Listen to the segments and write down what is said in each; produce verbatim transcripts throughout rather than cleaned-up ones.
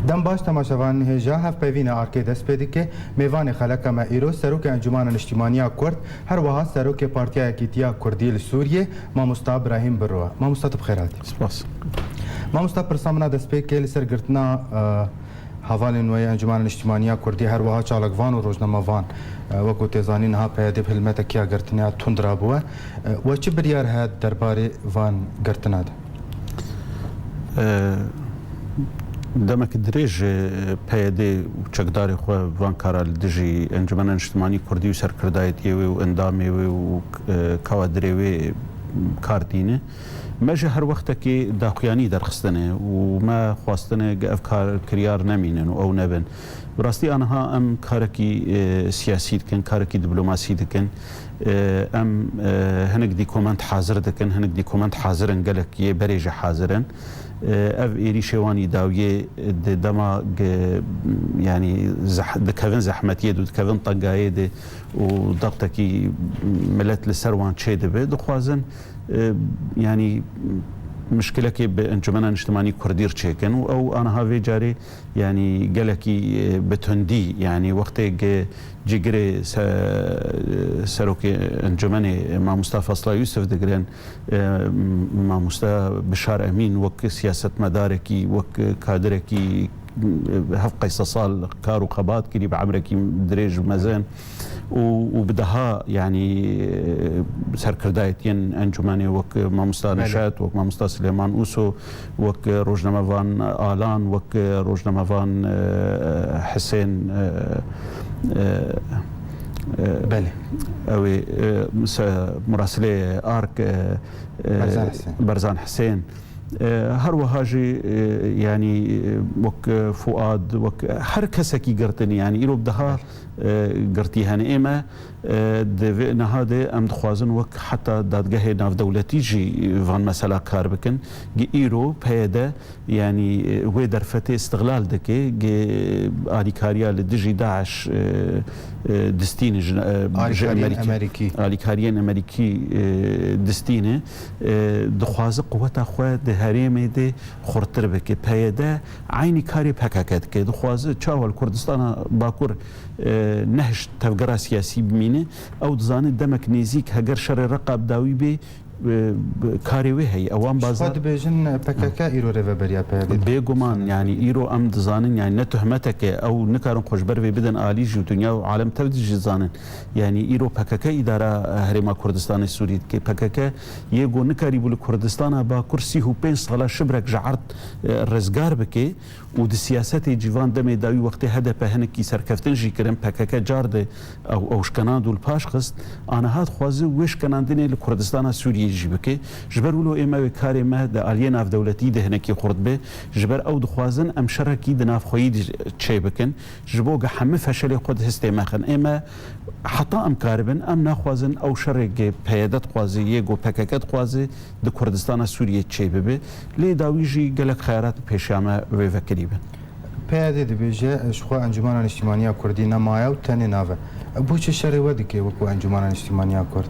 Dem baş temaşevanên hêja, hevpeyvîna Arkê dest pê dike. Mêvanê xeleka me îro Serokê Encûmena Niştîmaniya Kurd, her wiha Serokê Partiya Yekîtiya Kurdî li Sûriyê, Mamosta Birahîm Birro ye. Mamosta, tu bi xêr hatî. Spas. Mamosta, pirsa min a destpêkê li ser girtina, e, hevalên we yê Encûmena Niştîmaniya Kurdî, her wiha çalakvan û rojnamevan, e, wekû tê zanîn niha P Y D bi hilmetekî ya girtinê ya tund rabûye. E, we çi biryar heye derbarê van girtina de? E, demek dirêj, e, P Y D û çekdarê xwe van kara li dijî Encûmena Niştimanî Kurdî û serkirdayetiyê wê û endamê wê û, e, kawadirê wê kar tîne. Me ji her wextekê daxuyanî derxistine û me xwastine ge ev kar kiryar nemînin û ew nebin. Bi rastî aniha em karekî, e, siyasî dikin, karekî diplomasî dikin. E, em, e, hinek dîkoment hazir dikin, hinek dîkoment hazir in, gelek yê berê jî hazir in. E, ev êrîşê wan î dawiyê di dema ge-, yanî zeh-, dikevin zehmetiyê de, dikevin tengayê de û dextekî milet li ser wan çêdibe, dixwazin, e, yanî mişkilekê bi Encûmena Niştimanî Kurdî re çêkin û ew aniha vê carê, yanî gelekî, e, bi tundî, yanî wextê ge-, cîgirê se-, serokê encûmenê Mamosta Fazla Yûsif digirin, e, Mamosta Bişar Emîn wek siyasetmedarekî, wek kadirekî, e, hevqeyse sal kar û xebat kirî bi emrekî dirêj û mezin û, û bi deha, yanî, e, serkirdayetiyên encûmenê wek Mamosta Belê. Neşet, wek Mamosta Silêman Ûso, wek rojnamevan Alan, wek rojnamevan, e, Hisên, e, e, e, Belê. Ew ê, e, se-, murasilê Ark, e, e, Berzan Hisên. Berzan Hisên. E, her wiha jî, e, yanî, e, wek, e, Fuad, wek, e, her kesekî girtinî, yanî îro bi deha, Belê. e, girtî hene. Ê me, e, di vê niha de em dixwazin wek heta dadgehê navdewletî jî van mesela kar bikin. Gi îro P Y D, yanî, e, wê derfetê îstiqlal dike, gi alîkariya li dijî DAIŞ, e, e, distîne ji, e, ji Alîkariyên Amerîkî. Amerîkî. Alîkariyên Amerîkî, e, distîne. E, dixwaze quweta xwe di herêmê de xurtir bike. P Y D eynî karê P K K dike. Dixwaze çawa li Kurdistana Bakur, e, nehişt tevgera siyasî bimîne. Ew dizane demek nêzîk heger şerê Reqa bi dawî bê, e, karê wê heye. Ewan Ji xwe bazar dibêjin P K K îro rêveberiya P Y D. Bêguman, yanî îro em dizanin, yanî ne tuhmeteke, ew nikarin xwe ji ber vê bidin alî jî û dinya û alem tev jî dizanin. Yanî îro P K K îdara, e, Herêma Kurdistanê Sûrî dike. P K K yê ku nikarîbû li Kurdistana Bakur sî û pênc sala şibrek ji erd, e, rizgar bike û di siyasetê cîvan demê dawî wextê H D P hinekî serkeftin jî kirin, P K K car de ew, ew şkenand û li paş xist, aniha dixwaze wê şkenandinê li Kurdistana Sûriyê jî bike. Ji ber wilo ê me wê karê me di aliyê navdewletî de hinekî xurt be, ji ber ew dixwazin em şerekî di navxweyî de çê bikin. Ji bo ge hemî feşelê xwe di histê me xin. Ê me heta em karibin, em naxwazin ew şerê ge P Y D dixwaze, yê go P K K dixwaze, di Kurdistana Sûriyê çê bibe. Lê dawî jî gelek xeyarat pêşiya me vê vekirî bin. P Y D dibêje, ji xwe Encûmena Niştîmaniya Kurdî nemaye û tenê nav e. Bo çi şerê we dike wekû Encûmena Niştîmaniya Kurd?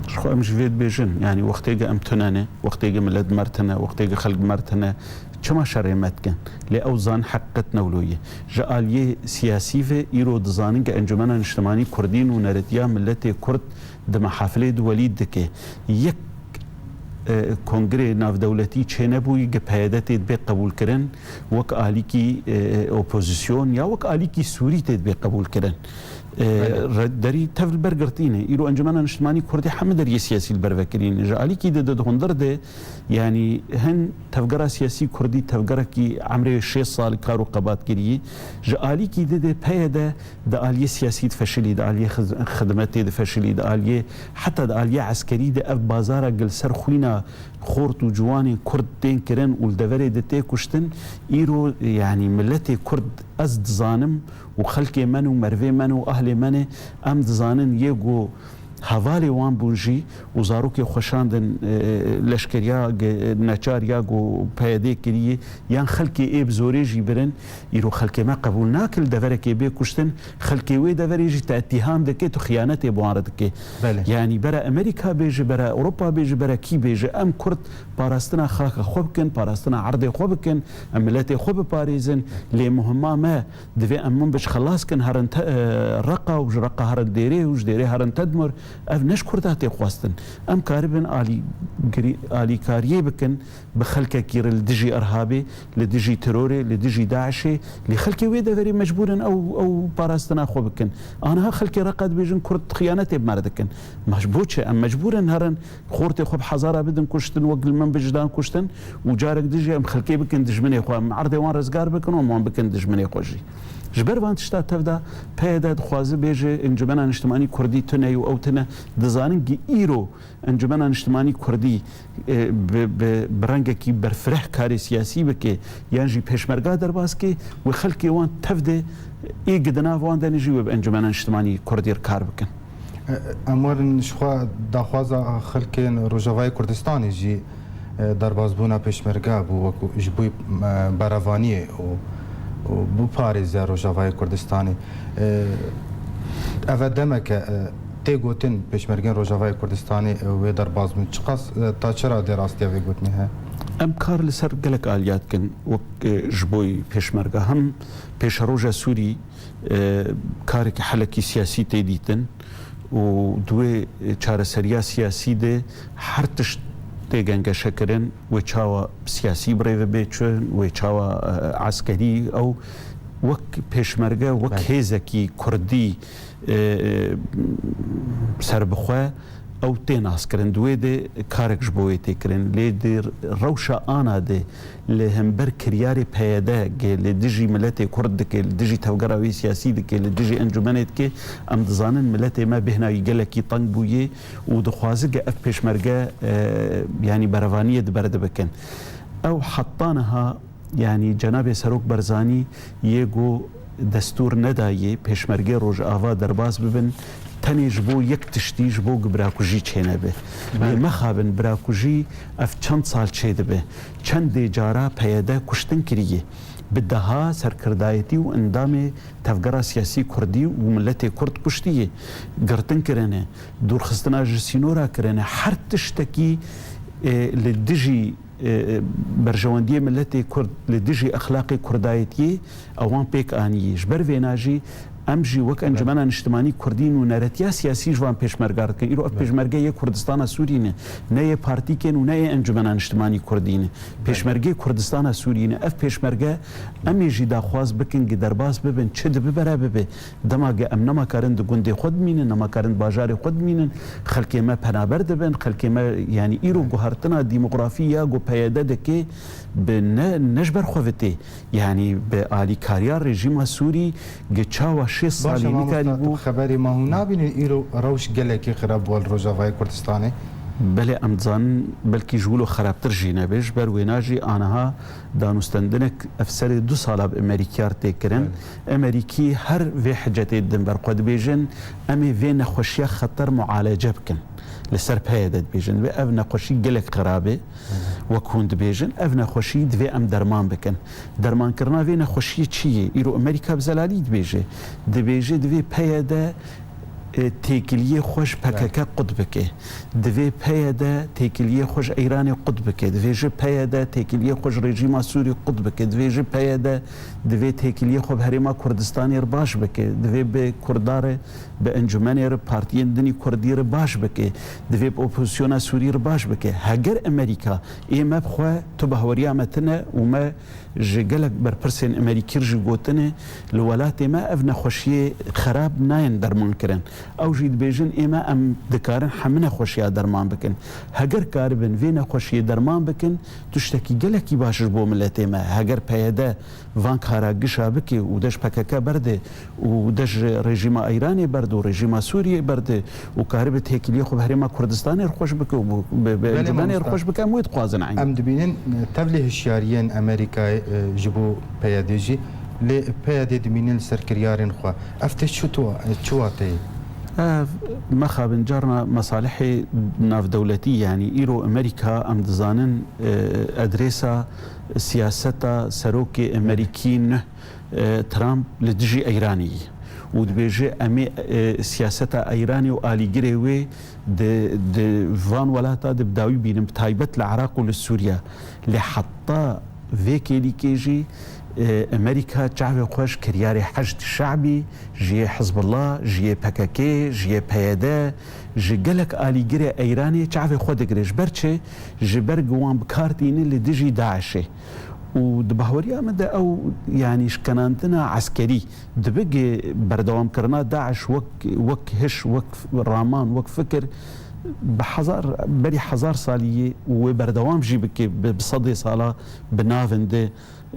Ji xwe em ji vê dibêjin, yanî wextê ge em tune ne, wextê ge milet mer tune, wextê ge xelk mer tune, çima şerê me dikin? Lê ew zanin heqîqet ne wilo ye. Ji aliyê siyasî ve îro dizanin ge Encûmena Niştimanî Kurdî nûneretiya miletê Kurd di mehafilê di welî dike. Yek, e, kongrê navdewletî çênebûyî ge P Y D tê dibê qebûlkirin wek alîkî, e, opozîsyon ya wek alîkî Sûrî tê dibê qebûlkirin. E, Belê. re-, derî tev li ber girtî ne. Îro Encûmena Niştimanî Kurdî hemî deriyê siyasî li ber vekirî ne. Ji alîkî de, de di hundir de, yanî hin tevgera siyasî Kurdî tevgerekî emrê şêst sal kar û xebat kirî. Ji alîkî de, de P Y D di aliyê siyasî difeşilî, di aliyê xiz-, xidmetê difeşilî, di aliyê, heta di aliyê eskerî de ev bazara gi li ser xwîna xort û ciwanên Kurd tên kirin û li deverê de tê kuştin, îro, yanî miletê Kurd, ez dizanim û xelkê me ne û merivê me ne û ahlê me ne, em dizanin yê ku hevalê wan bûn jî û zarokê xwe şandin, e, leşkeriya ge-, neçar ya ku P Y D kiriye, yan xelkê ê bi zorê jî birin, îro xelkê me qebûl nake li deverekê bê kuştin, xelkê wê deverê jî te îtîham dike, tu xiyanetê bi wan re dike. Belê. Yanî bera Amerîka bêje, bera Ewropa bêje, bera kî bêje, em Kurd parastina xaka xwe bikin, parastina erdê xwe bikin, em miletê xwe biparêzin, lê muhima me divê em min bi ji xelas kin herin te-, e, Reqa û ji Reqa herin Dêrê û ji Dêrê herin Tedmur. Ev ne ji Kurda tê xwestin. Em karibin alîgirî-, alîkariyê bikin bi xelkekî re li dijî Irhabê, li dijî terorê, li dijî DAIŞê, lê xelkê wê deverê mecbûr in ew, ew parastina xwe bikin. Aniha xelkê Reqa dibêjin Kurd xiyanetê bi me re dikin. Ma ji bo çi? Em mecbûr in herin xortê xwe bi hezara bidin kuştin, wek li min bijidan kuştin û carek din jî em xelkê bikin dijminê xwe, em erdê wan rizgar bikin û em wan bikin dijminê xwe jî. Ji ber van tişta tev de P Y D dixwaze bêje Encûmena Niştimanî Kurdî tune ye û ew tune dizanin ki îro Encûmena Niştimanî Kurdî, e, bi, bi, bi rengekî berfireh karê siyasî bike yan jî pêşmerga derbas ke, wê xelkê wan tev de ê gi di nav wan de ne jî wê bi Encûmena Niştimanî Kurdî re kar bikin. Em werin ji xwe daxwaza xelkên Rojavayê Kurdistanê jî, e, derbasbûna pêşmerge bû wekû ji bo, e, berevaniyê û, û biparêze Rojavayê Kurdistanê. E, ev e demeke, e, tê gotin pêşmergên Rojavayê Kurdistanê, e, wê derbas bin. Çiqas, e, ta çi radê rastiya vê gotinê heye? Em kar li ser gelek aliya dikin, wek, e, ji bo pêşmerge hem pêşeroja Sûrî e, kareke helekî siyasî tê dîtin û di wê çareseriya siyasî de her tişt tê gengeşekirin, wê çawa siyasî bi rê ve bê çin, wê çawa, e, eskerî, ew wek pêşmerge, wek Belê. hêzekî kurdî, e, e, serbixwe, ew tê naskirin. Di wê de karek ji bo wê tê kirin. Lê di rewşa ana de li hember kiryarê P Y D ge li dijî miletê Kurd dike, li dijî tevgera wê siyasî dike, li dijî encûmenê dike, em dizanin miletê me bêhna wî gelekî teng bûye û dixwaze ge ev pêşmerge, e, yanî berevaniyê di ber de bikin. Ew heta niha Yanî Cenabê Serok Barzanî yê ku destûr nedayê pêşmergê Rojava derbas bibin, tenê ji bo yek tiştî, ji bo ku birakujî çênebe. Lê Belê. mexabin, birakujî ev çend sal çêdibe. Çendê cara P Y D kuştin kiriye. Bi deha serkirdayetî û endamê tevgera siyasî kurdî û miletê kurd kuştiye. Girtin kirine, dûrxistina ji sînora kirine. Her tiştekî, e, li dijî e, e, berjewendiyê miletê Kurd li dijî exlaqê Kurdayetiyê ewan pêk aniyî. Ji ber vêna jî em jî wek Encûmena Niştimanî Kurdî nûneretiya siyasî ji van pêşmerga re dikin. Îro ev pêşmerge yê Kurdistana Sûrî ne, ne yê partîkên û ne yê Encûmena Niştimanî Kurdî ne. Pêşmergê Kurdistana Sûrî ne. Ev pêşmerge em ê jî daxwaz bikin, gi derbas bibin, çi dibe bere bibe. Dema ge em nema karin di gundê xwe dimînin, nema karin di bajarê xwe dimînin, xelkê me penaber dibin, xelkê me, yanî îro guhertina demografî ya ku P Y D dike, bi ne, ne ji ber xwe ve tê. Yanî bi alîkariya rejîma Sûrî ge çawa şêst salî Baş e, mamosta, nikarîbû. Tu xeberê me hûn nabînin, îro rewş gelekî xirab bû li Rojavayê Kurdistanê? Belê, em dizanin belkî ji wilo xerabtir jî nebe. Ji ber wêna jî aniha danûstendinek ev serê du sala bi Emerîkiyar tê kirin. Belê. Emerîkî her vê hicetê didin ber xwe, dibêjin, em ê vê nexweşiya xeter mualece bikin. Li ser P Y D dibêjin. Vê ev nexweşî gelek xirab e. Belê. Wek hûn dibêjin, ev nexweşî divê em derman bikin. Dermankirina vê nexweşiyê çi ye? Îro Emerîka bi zelalî dibêje. Dibêje divê P Y D e, têkiliyê xwe ji P K K qut bike. Divê P Y D têkiliyê xwe ji Îranê qut bike. Divê ji P Y D têkiliyê xwe ji rejîma Sûrî qut bike. Divê ji P Y D, divê têkiliyê xwe bi Herêma Kurdistanê re baş bike. Divê bi Kurda re, bi encûmenê re, partiyên dinî Kurdî re baş bike. Divê bi opozisyona Sûrî re baş bike. Heger Emerîka ê me bi xwe, tu bahweriya me tune û me ji gelek berpirsên Emerîkî re jî gotine, li welatê me ev nexweşiyê xerab nayên dermankirin. Ew jî dibêjin, ê me em dikarin hemî nexweşiya derman bikin. Heger karibin vê nexweşiyê derman bikin, tiştekî gelekî baş ji bo miletê me. Heger P Y D van kara gişa bike û de ji P K K berde û de ji rejîma Îranê berde û rejîma Sûriyê berde û karibe têkiliyê xwe bi Herêma Kurdistanê re xweş bike û bi, bi, bi Belê, encûmenê re mamosta. xweş bike, em wê dixwazin eynî. Em dibînin, e, tevlî hişyariyên Amerîkayê, e, ji bo P Y D jî, lê P Y D dimînin li ser kiryarên xwe. Ev tê çi tu-, çi wateyê? Ev mexabin carna mesalihê navdewletî, yanî îro Amerîka, em dizanin, e, edrêsa siyaseta serokê Amerîkî nuh, e, Trump li dijî Eyranê ye. Û dibêje, em ê, e, siyaseta Eyranê û alîgirê wê di, di van welata de bi dawî bînin, bi taybet li Iraq û li Sûriye. Lê heta vê kêlîkê jî, e, Amerîka çavê xwe ji kiryarê Heşd Şe'bî, ji yê Hizbullah, ji yê P K K, ji yê P Y D, ji gelek alîgirê Eyranê çavê xwe digire. Ji ber çi? Ji ber ku wan bi kar tîne li dijî DAIŞê. Û di bahweriya min de ew, yanî şikenandina eskerî dibe ku berdewamkirina DAIŞ wek, wek hiş, wek raman, wek fikir bi hezar, berî hezar salî ye û wê berdewam jî bike, bi, bi sedê sala bi navin de,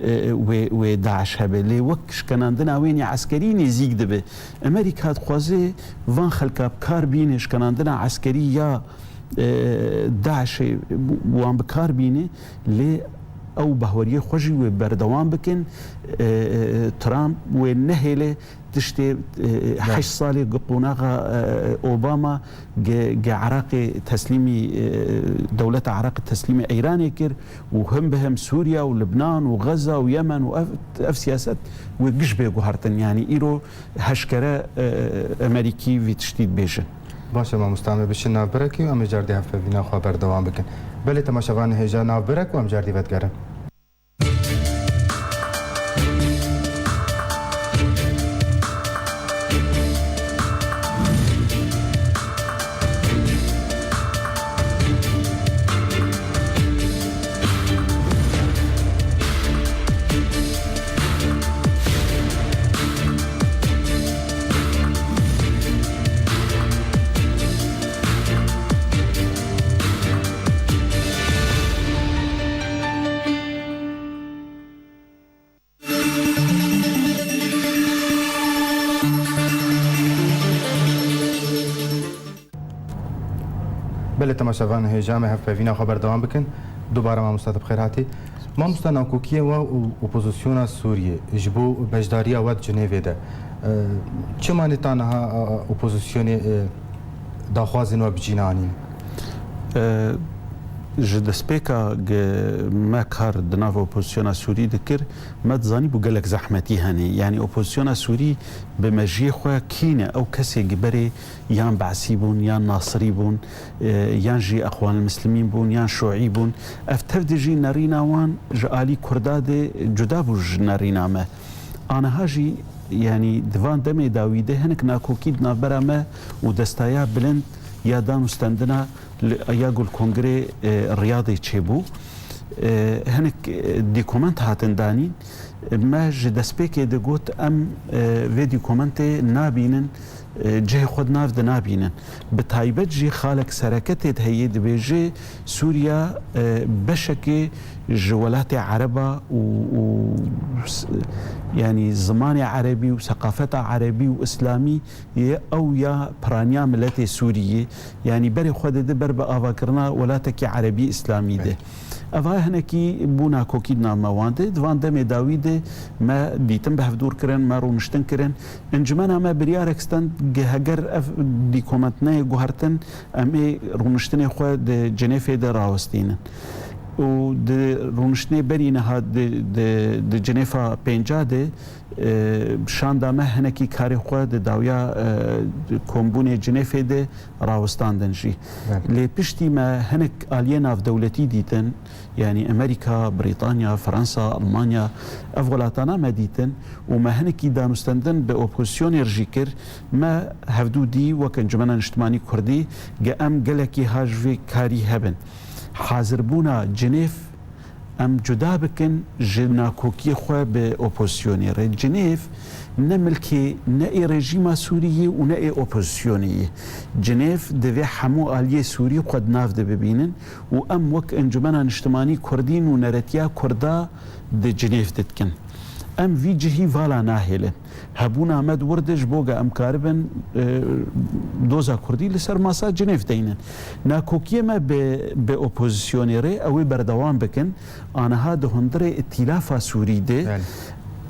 e, wê, wê DAIŞ hebe. Lê wek şikenandina wênî eskerî nêzîk dibe. Amerîka dixwaze van xelka bi kar bîne, şikenandina eskerî ya, e, DAIŞê wan bi kar bîne, lê ew bahweriyê xwe jî wê berdewam bikin. E, e, Trump wê nehêle tiştê, e, heşt salê gi qonaxa, e, Obama gi, gi Iraqê teslîmî, e, dewleta Iraqê teslîmî Eyranê kir û him bi him Sûriye û Libnan û Xeza û Yemen û ev, ev siyaset wê giş bê guhertin. Yanî îro heşkere, e, Amerîkî vî tiştî dibêje. Baş e mamosta, em ê biçin navberekê û em ê cardî hevpeyvîna xwe berdewam bikin. Belê temaşevanê hêja, navberek û em cardî vedigerin. Belê temaşevan, hêja me hevpeyvîna xwe berdewam bikin. Dubare mamosta, tu bi xêr hatî. Mamosta, nakokiyê we û opozisyona Sûriyê ji bo beşdariya we di Cinêvê de, e, çima nê ta niha, e, e, opozisyonê, e, daxwazên we bi cî neanîn? E, ji destpêka ge-, me kar di nav opozisyona Sûrî dikir, me dizanî bû gelek zehmetî hene. Yanî opozisyona Sûrî bi mejiyê xwe kî ne? Ew kesê gi berê yan Be'sî bûn, yan Nasirî bûn, e, yan jî Exwanil Mislimîn bûn, yan Şûî bûn. Ev tev de jî nerîna wan ji alî Kurda de cuda bû ji nerîna me. Aniha jî, yanî di van demê dawî de hinek nakokî di navbera me û destaya bilind ya danûstendina li, ya ku li Kongrê, e, Riyadê çêbû. E, hinek, e, dîkument hatin danîn. Me ji destpêkê de got, em, e, vê dîkumentê nabînin, e, cihê xwe di nav de nabînin. Bi taybet jî xalek sereke tê de heye, dibêje, Sûriya, e, beşekê ji welatê Ereba û, û s-, yanî zimanê erebî û seqafeta erebî û îslamî yê ew ya piraniya miletê Sûriyê, yanî berê xwe dide ber bi avakirina welatekî erebî îslamî de. Eva hinekî bû nakokî di nav me wan de. Di van demê dawî de me dîtin bi hevdûr kirin, me rûniştin kirin. Encumena me biryarek stend, ge-, heger ev dîkoment neyê guhertin, em ê rûniştinê xwe di Cinêfê de rawestînin. Û di rûniştinê berî niha di, di, di Cinêfa pênca de, e, şanda me hinekî karê xwe di dawiya, e, kombûnê Cinêfê de rawestandin jî. Belê. Lê piştî me hinek aliyê navdewletî dîtin, yanî Amerîka, Brîtanya, Fransa, Almanya, ev welatana me dîtin û me hinekî danûstendin bi opozisyonê re jî kir. Me hevdû dî wek Encumena Niştimanî Kurdî, ge em gelekî ha ji vê karî hebin. Hazirbûna Cinêv em cuda bikin ji nakokiyê xwe bi opozisyonê re. Cinêv ne milkê ne ê rejîma Sûriyê û ne ê opozisyonê ye. Cinêv divê hemû aliyê Sûrî xwe di nav de bibînin û em wek Encumena Niştimanî Kurdîn û neretiya Kurda di Cinêv de dikin. Em vî cihî vala nahêlin. Hebûna me di wir de ji bo ge em karibin, e, doza Kurdî li ser masa Cinêv deynin. Nakokiyê me bi, bi opozisyonê re ew ê berdewam bikin. Aniha di hundirê Îtîlafa Sûrî de, belê,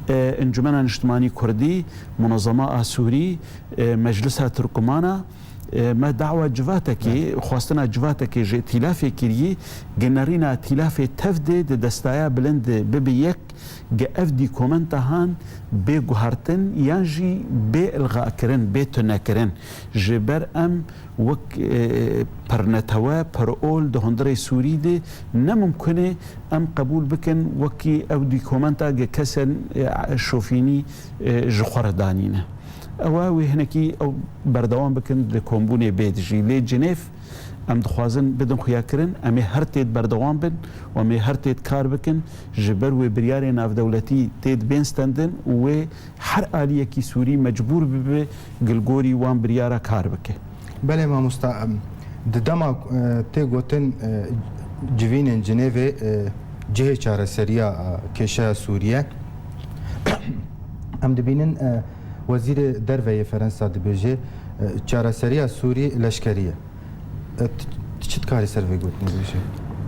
E, Encumena Niştimanî Kurdî, Munezema a Sûrî, e, Meclisa Tirkumana, e, me dawa civatekê, xwestina civatekê ji îtîlafê kirî, gi nerîna îtîlafê tev de di destaya bilind de bibe yek, gi ev dîkomenta han bê guhartin yan jî bê ilxakirin, bê tunekirin. Ji ber em wek, e, pirnetewe, pirol di hundirê Sûrî de ne mimkun e em qebûl bikin wekî ew dîkomenta gi kesên, e, şofînî, e, ji xwe re danîne. Ew e, wê hinekî ew berdewam bikin di kombûnê bê dijî. Lê Cinêv em dixwazin bidin xuyakirin, em ê her têd berdewam bin û em ê her têd kar bikin, ji ber wê biryarê navdewletî têd bên stendin û wê her aliyekî Sûrî mecbûr bibe gilgorî wan biryara kar bike. Belê mamosta, em, di dema, e, tê gotin, e, civînên Cinêvê, e, cihê çareseriya, e, kêşeya Sûriye, em dibînin, e, Wezîrê Derve yê Ferensa dibêje, e, çareseriya Sûrî leşkerî ye. E, t-, t-, çi dikarî ser vê gotinê bêjî?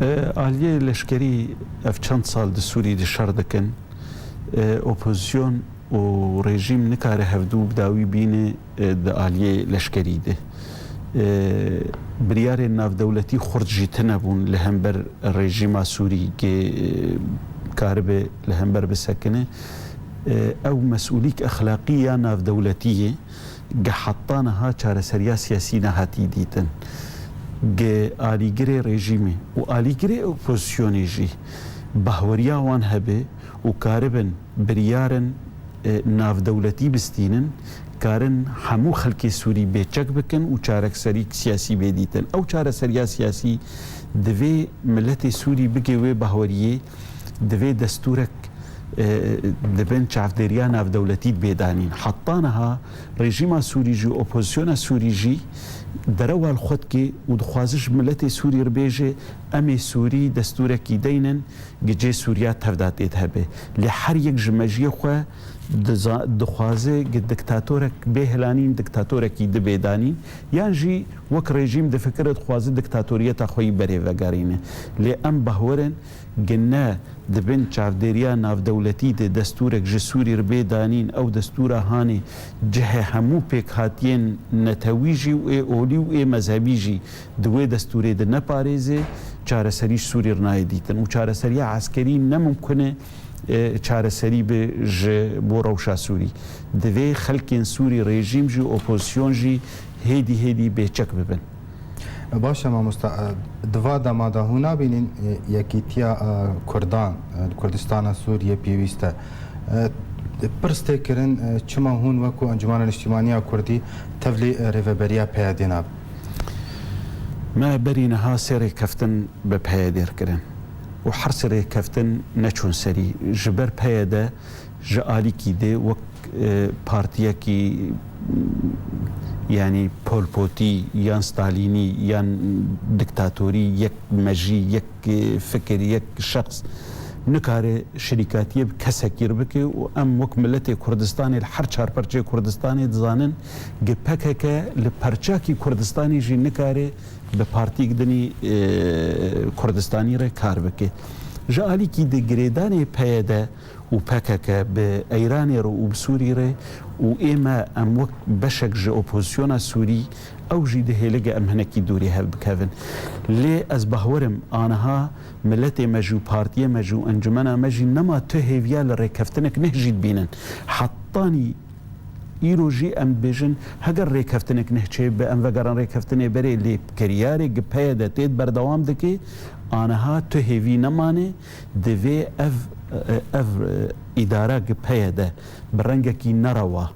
E, aliyê leşkerî ev çend sal di Sûrî de şer dikin. E, opozisyon û rejîm nikare hevdû bi dawî bîne, e, di aliyê leşkerî de. E, biryarên navdewletî xurt jî tune bûn li hember rejîma Sûrî, kê, e, karibe li hember bisekine. E, ew mesûlîk exlaqî ya navdewletî ye. Gi heta niha çareseriya siyasî nehatî dîtin. Gi alîgirê rejîmê û alîgirê opozisyonê jî bahweriya wan hebe û karibin biryarên, e, navdewletî bistînin, karin hemû xelkê Sûrî bêçek bikin û çareserî siyasî bê dîtin. Ew çareseriya siyasî divê miletê Sûrî bigê wê bahweriyê, divê destûrek, e, di bin çavdêriya navdewletî de bê danîn. Heta niha rejîma Sûrî jî, opozisyona Sûrî jî derewa li xwe dike û dixwaze ji miletê Sûrî re bêje, em ê Sûrî destûrekî deynin, gi cê Sûriya tevda tê de hebe. Lê her yek ji mejiyê xwe diza-, dixwaze gi diktatorek bê hilanîn, diktatorekî di bê danîn, yan jî wek rejîm difikire dixwaze diktatoriyeta xwe yî berê vegerîne. Lê em bahwer in, gi ne di bin çavdêriya navdewletî de destûrek ji Sûrî re bê danîn, ew destûra hanê cihê hemû pêkhatiyên netewî jî û ê olî û ê mezhebî jî di wê destûrê de neparêze, çareserî ji Sûrî re nayê dîtin. Û çareseriya eskerî ne mimkun e, e, çareserî be ji bo rewşa Sûrî. Divê xelkên Sûrî, rejîm jî, opozisyon jî hêdî hêdî bêçek bibin. Baş e mamosta, e, di va dema de hûn nabînin, e, yekîtiya, e, Kurdan, e, Kurdistana Sûriyê pêwîst e. E, pirs tê kirin, e, çima hûn wekû Encûmena Niştîmaniya Kurdî tevlî, e, rêveberiya PYDê nabin? Me berî niha sê rêkeftin bi PYDê re kirin û her sê rêkeftin neçûn serî. Ji ber PYD ji alîkî dê wek, e, partiyekî, yanî Pol Potî yan Stalînî yan diktatorî, yek mejî, yek, e, fikir, yek şexs nikare şirîkatiyê bi kesekî re bike û em wek miletê Kurdistanê li her çar perçeyê Kurdistanê dizanin, gi P K K li perçakî Kurdistanê jî nikare bi partiyek dinî, e, Kurdistanî re kar bike. Ji alîkî di girêdanê PYD û P K K bi Eyranê re û bi Sûrî re û ê me em wek beşek ji opozisyona Sûrî ew jî dihêlige em hinekî dûrî hev bikevin. Lê ez bahwer im aniha miletê me jî û partiyê me jî û encumena me jî nema tu hêviya li rêkeftinek neh jî dibînin. Hetanî Îro jî em dibêjin, heger rêkeftinek neh çêbibe, em vegerin rêkeftinê berê, lê kiryarê gi PYD tê de berdewam dike, aniha tu hêvî nemane, divê ev, ev, îdara gi PYD bi rengekî nerewa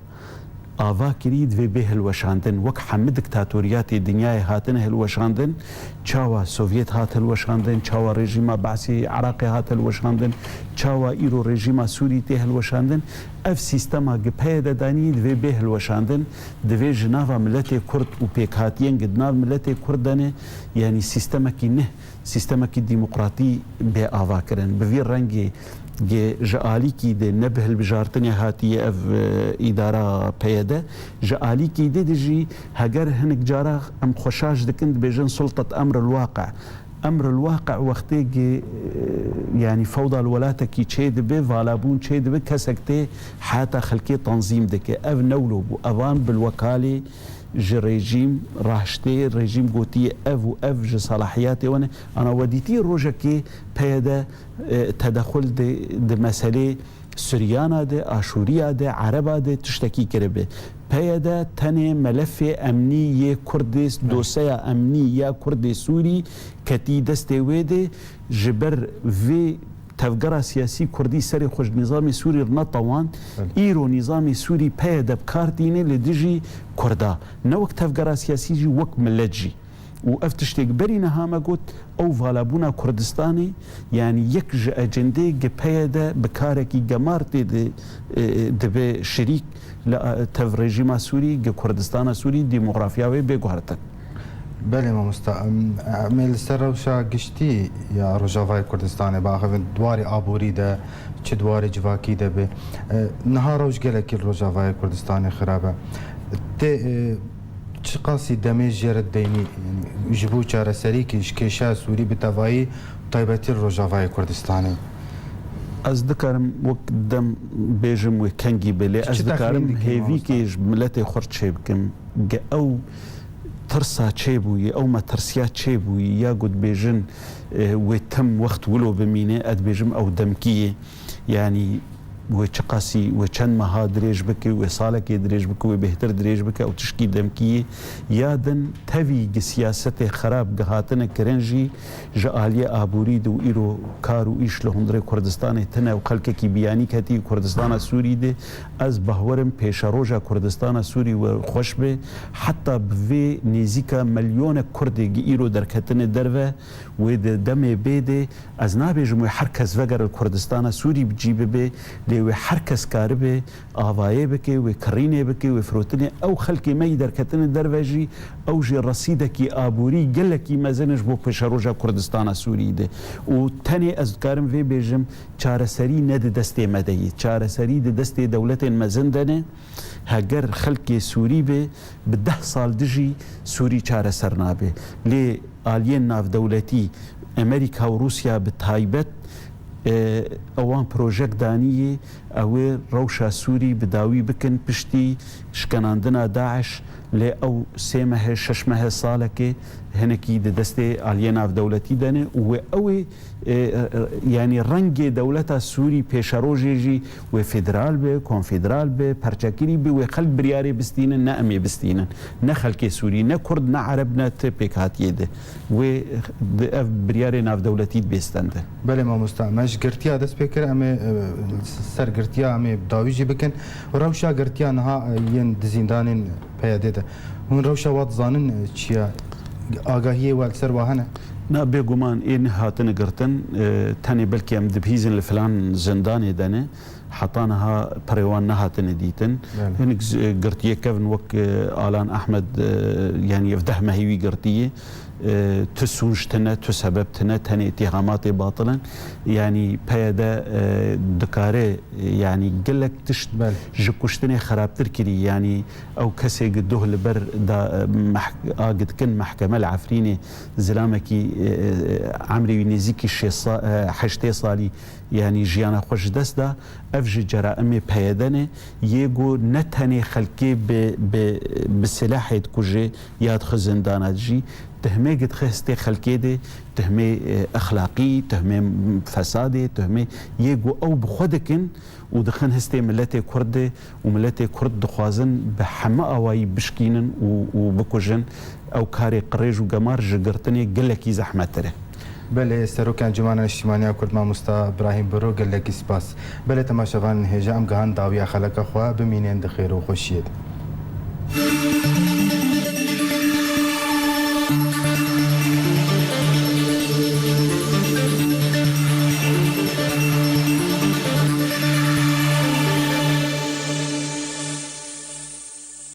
ava kirî, divê bê hilweşandin. Wek hemî diktatoriyatê dinyayê hatine hilweşandin, çawa Sovyet hat hilweşandin, çawa rejîma Be'sî Iraqê hat hilweşandin, çawa îro rejîma Sûrî tê hilweşandin, ev sîstema gi PYD danî divê bê hilweşandin, divê ji nava miletê Kurd û pêkhatiyên gi di nav miletê Kurd de ne, yanî sîstemekî neh, sîstemekî demokratî bê avakirin. Bi vî rengê gi ji alîkî de ne bi hilbijartinê hatiye ev, e, îdara PYD, ji alîkî de de jî heger hinek cara em xwe şaş dikin, dibêjin sultet emr el waqi. Emrul waqi wextê gi, e, yanî fewda li welatekî çê dibe, valabûn çê dibe, kesek tê heta xelkê tanzîm dike. Ev newlo bû. Evan bilwekalê ji rejîm rahiştê, rejîm gotiye ev û ev ji salahiyatê we ne. Ana we dîtî rojekê P Y D, e, tedexul di, di meselê Suryana de, Aşûriya de, Ereba de tiştekî kiribe. P Y D tenê melefê emnî yê Kurdê, doseya emnî ya Kurdê Sûrî ketî destê wê de, ji ber vê tevgera siyasî Kurdî serê xwe ji nîzamê Sûrî re netewand. Belê. Îro nîzamê Sûrî P Y D bi kar tîne li dijî Kurda. Ne wek tevgera siyasî jî, wek milet jî. Û ev tiştê berî niha me got, ew valabûna Kurdistanê, yanî yek ji ecendê gi P Y D bi karekî gemar tê di, e, dibe şirîk li, e, tev rejîma Sûrî, gi Kurdistana Sûrî, demografiya wê bê guhertin. Belê mamosta, em, em ê li ser rewşa giştî ya Rojavayê Kurdistanê biaxivin, di warê aborî de, çi di warê civakî de be. E, niha rewş gelekî li Rojavayê Kurdistanê xirab e. Tê, e, çiqasî demê jê re deynî, yanî ji bo çareserîkê ji kêşa Sûrî bi tevayî û taybetî li Rojavayê Kurdistanê? Ez dikarim wek dem bêjim wê kengî be, lê ez dikarim hêvîkê ji miletê xwe re çê bikim. Ge ew tirsa çêbûyî, ew metirsiya çêbûyî, ya ku dibêjin, e, wê tim wext wilo bimîne, ez dibêjim ew demkî ye. Yanî wê çiqasî, wê çend meha dirêj bike, wê salekê dirêj bike, wê bêhtir dirêj bike, ew tişkî demkî ye. Ya din tevî gi siyasetê xerab gi hatine kirin jî ji aliyê aborî de û îro kar û îş li hundirê Kurdistanê tine û xelkekî biyanî ketî Kurdistana Sûrî de, ez bawer im pêşeroja Kurdistana Sûrî we xweş be. Heta bi vê nêzîka milyonek Kurdê gi îro derketine derve, wê di demê bê de, ez nabêjim wê her kes vegere li Kurdistana Sûrî bi cî bibe, lê wê her kes karibe avayê bike, wê kirînê bike, wê firotinê. Ew xelkê me yî derketine derve jî, ew jî resîdekî aborî gelekî mezin e ji bo pêşeroja Kurdistana Sûrî de. Û tenê ez dikarim vê bêjim, çareserî ne di destê me de ye. Çareserî di destê dewletên mezin de ne. Heger xelkê Sûrî be, bi deh sal dijî Sûrî çareser nabe. Lê aliyên navdewletî, Amerîka û Rûsya bi taybet, e, ewan projek danî yê, ew ê rewşa Sûrî bi dawî bikin piştî şikenandina DAIŞ, lê ew sê mehe, şeş mehe, salekê hinekî di destê aliyê navdewletî de ne û wê ew ê, e, e, yanî rengê dewleta Sûrî pêşerojê jî wê federal be, konfederal be, perçekirî be, wê xelk biryarê bistînin, ne em ê bistînin. Ne xelkê Sûrî, ne Kurd, ne Ereb, ne ti pêkhatiyê de. Wê di ev biryarê navdewletî de bê stende. Belê mamosta, me ji girtiya dest pê kir, em ê, e, ser girtiya em ê dawî jî bikin. Rewşa girtiya niha, e, yên di zîndanên P Y D de. Hûn rewşa wa dizanin, e, çi ye? Agahiyê we li ser wa hene? Na, bêguman ê nehatine girtin, e, tenê belkî em dibihîzin li filan zindanê de ne. Heta niha pirê wan nehatine dîtin. Belê. Hinek z-, girtiyê kevin wek, e, Alan Ehmed, e, yanî ev deh mehî wî girtiyê. E, tu sûc tine, tu sebeb tine, tenê îtîhamatê batil in. Yanî P Y D, e, dikare, e, yanî gelek tişt Belê. ji kuştinê xerabtir kirî. Yanî ew kesê gi doh li ber da, e, meh-, a gi dikin mehkeme li Efrînê zilamekî, e, e, emrê wî nêzîkî şêst sa-, e, heştê salî, yanî jiyana xwe ji dest da. Ev ji ceraimê P Y D ne, yê ku ne tenê xelkê bi, bi, bi silahê dikuje ya dixe zindana jî, Tuhmê gi dixe hestê xelkê de, tuhmê, e, exlaqî, tuhmê fesadê, tuhmê yê ku ew bi xwe dikin û dixin hestê miletê Kurd de û miletê Kurd dixwazin bi heme awayî bişkînin û, û bikujin. Ew karê qirêj û gemar ji girtinê gelekî zehmettir e. Belê, Serokê Encûmena Niştîmaniya Kurd, Mamosta Birahîm Biro, gelekî spas. Belê, temaşevanên hêja, em gihan dawiya xeleka xwe, bimînin di xêr û xweşiyê de.